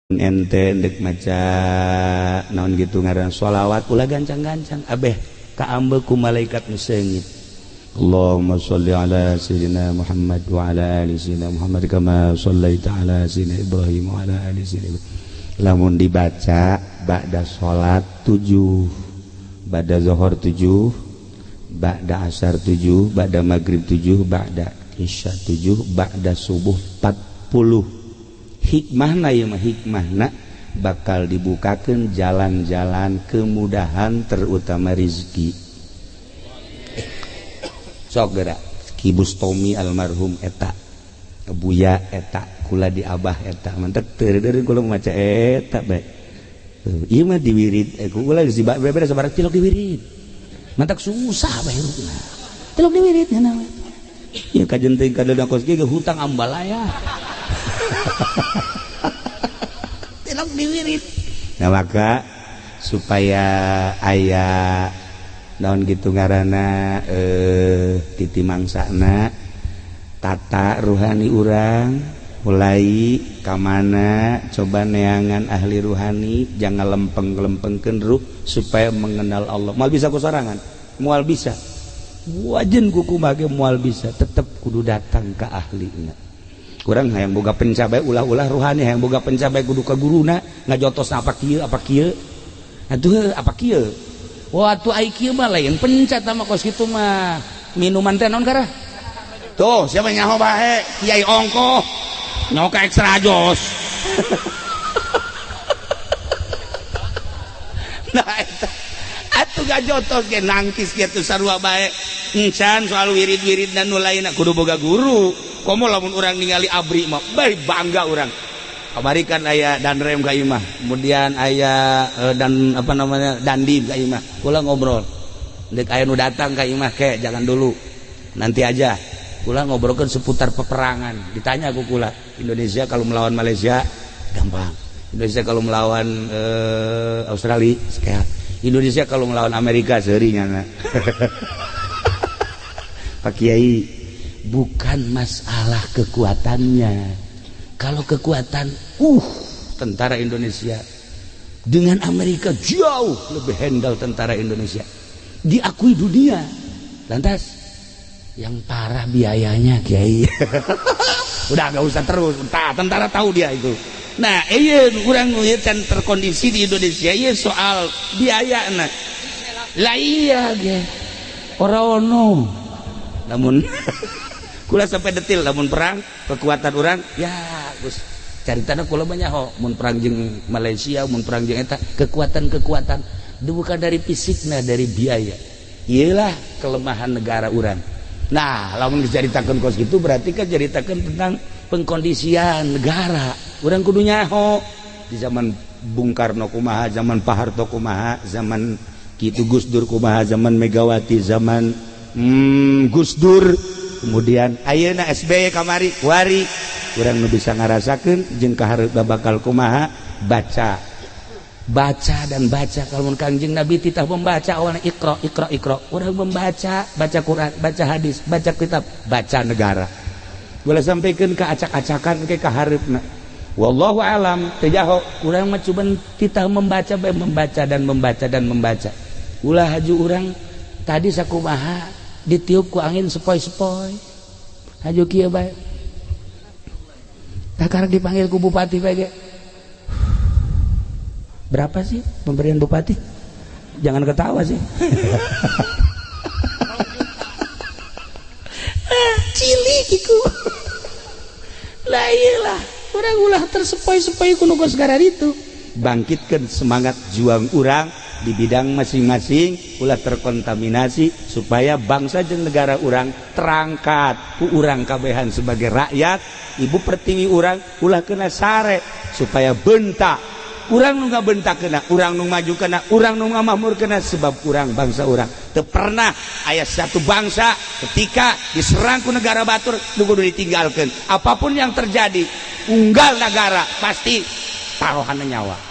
Ente ndek maca naon gitu ngaran sholawat ulah gancang-gancang abeh kaambe ku malaikat nu seungit. Allahumma sholli ala sayyidina Muhammad wa ala ali sayyidina Muhammad kama shallaita ala sayyidina Ibrahim wa ala ali sayyidina Ibrahim. Lamun dibaca ba'da salat 7, ba'da zuhur 7, ba'da asar 7, ba'da maghrib 7, ba'da isya 7, ba'da subuh 40. Hikmahna ieu mah hikmahna bakal dibukakeun jalan-jalan kemudahan terutama rizki. Sok geura Ki Bustomi almarhum eta, Buya eta, kula di Abah eta, mantek teu deui kula maca eta bae. Ieu mah diwirid, kula geus beberes sabaraha tilok diwirid. Mantak susah bae hirupna. Tilok diwirid nya we. Ieu kajen teuing kadeuda kos kieu hutang ambalaya. Tilok diwirid. Nah maka supaya aya naon gitu ngaranna titi mangsana tata ruhani urang mulai kamana coba neangan ahli ruhani jangan lempeng-lempengkeun ruh supaya mengenal Allah. Moal bisa ku sorangan, moal bisa. Wajen ku kumaha ge moal bisa, tetep kudu datang ka ahlina. Kurang hayang boga pencabai ulah-ulah ruhani, hayang boga pencabai kudu ka guruna ngajotos apa kieu apa kieu. Atuh apa kieu? Wah atuh ai kieu mah lain pencat mah kos kitu mah. Minuman teh naon karah? Tuh, siapa nyaho bae? Kiai ongkoh. Nyaho ka ekstra jos. Nah eta atuh gajotos ge nangkis kitu sarua bae. Encan soal wirid-wirid dan nu lainna kudu boga guru. Komo lamun urang ningali abri mah bae bangga urang. Kamari kan aya danrem ka imah, kemudian aya dan apa namanya dandim ka imah. Kula ngobrol. Deuk aya nu datang ka imah ke jangan dulu. Nanti aja. Kula ngobrolkeun seputar peperangan. Ditanya ku kula, Indonesia kalau melawan Malaysia gampang. Indonesia kalau melawan Australia sekian. Indonesia kalau melawan Amerika seuri nyana. Pak Kiai, bukan masalah kekuatannya. Kalau kekuatan, tentara Indonesia dengan Amerika jauh lebih handal tentara Indonesia. Diakui dunia. Lantas yang parah biayanya, Kiai. Udah gak usah terus. Entah, tentara tahu dia itu. Nah, iya kurang can terkondisi di Indonesia iya soal biaya nah. Lah iya ge. Ora ono. Namun kula sampai detil lamun perang kekuatan orang ya Gus caritana kula banyak ho mun perang jeung Malaysia mun perang jeung eta kekuatan-kekuatan bukan dari fisikna dari biaya. Iyalah kelemahan negara urang. Nah lamun dicaritakeun kos kitu berarti kan caritakeun tentang pengkondisian negara. Urang kudu nyaho di zaman Bung Karno kumaha, zaman Pak Harto kumaha, zaman kitu Gus Dur kumaha, zaman Megawati, zaman Gus Dur. Kemudian ayeuna SBY kamari kuari urang nu bisa ngarasakeun jeung kahareup bakal kumaha baca baca dan baca. Kalau mun Kangjeng Nabi titah membaca awalna iqra iqra iqra, urang membaca, baca Quran, baca hadis, baca kitab, baca negara. Boleh sampaikan ke acak-acakan ke kahareupna. Wallahu alam teu jaho urang mah cuman titah membaca bae membaca dan membaca dan membaca. Ulah haju urang tadi sakumaha ditiup ku angin sepoi-sepoi haju kieu bae takar dipanggil ku bupati bae ge. Berapa sih pemberian bupati? Jangan ketawa sih. Cilik iku. Lah iyalah urang ulah tersepoi-sepoi ku nu segara itu. Bangkitkan semangat juang urang di bidang masing-masing, ulah terkontaminasi supaya bangsa jeung negara urang terangkat ku urang kabehan sebagai rakyat. Ibu pertiwi urang ulah kena sare supaya bentak urang nu ngabentak kena, urang nu maju kena, urang nu ngamahmur kena, sebab urang bangsa urang teu pernah aya satu bangsa ketika diserang ku negara batur nu kudu ditinggalkeun. Apapun yang terjadi unggal negara pasti taruhanna nyawa.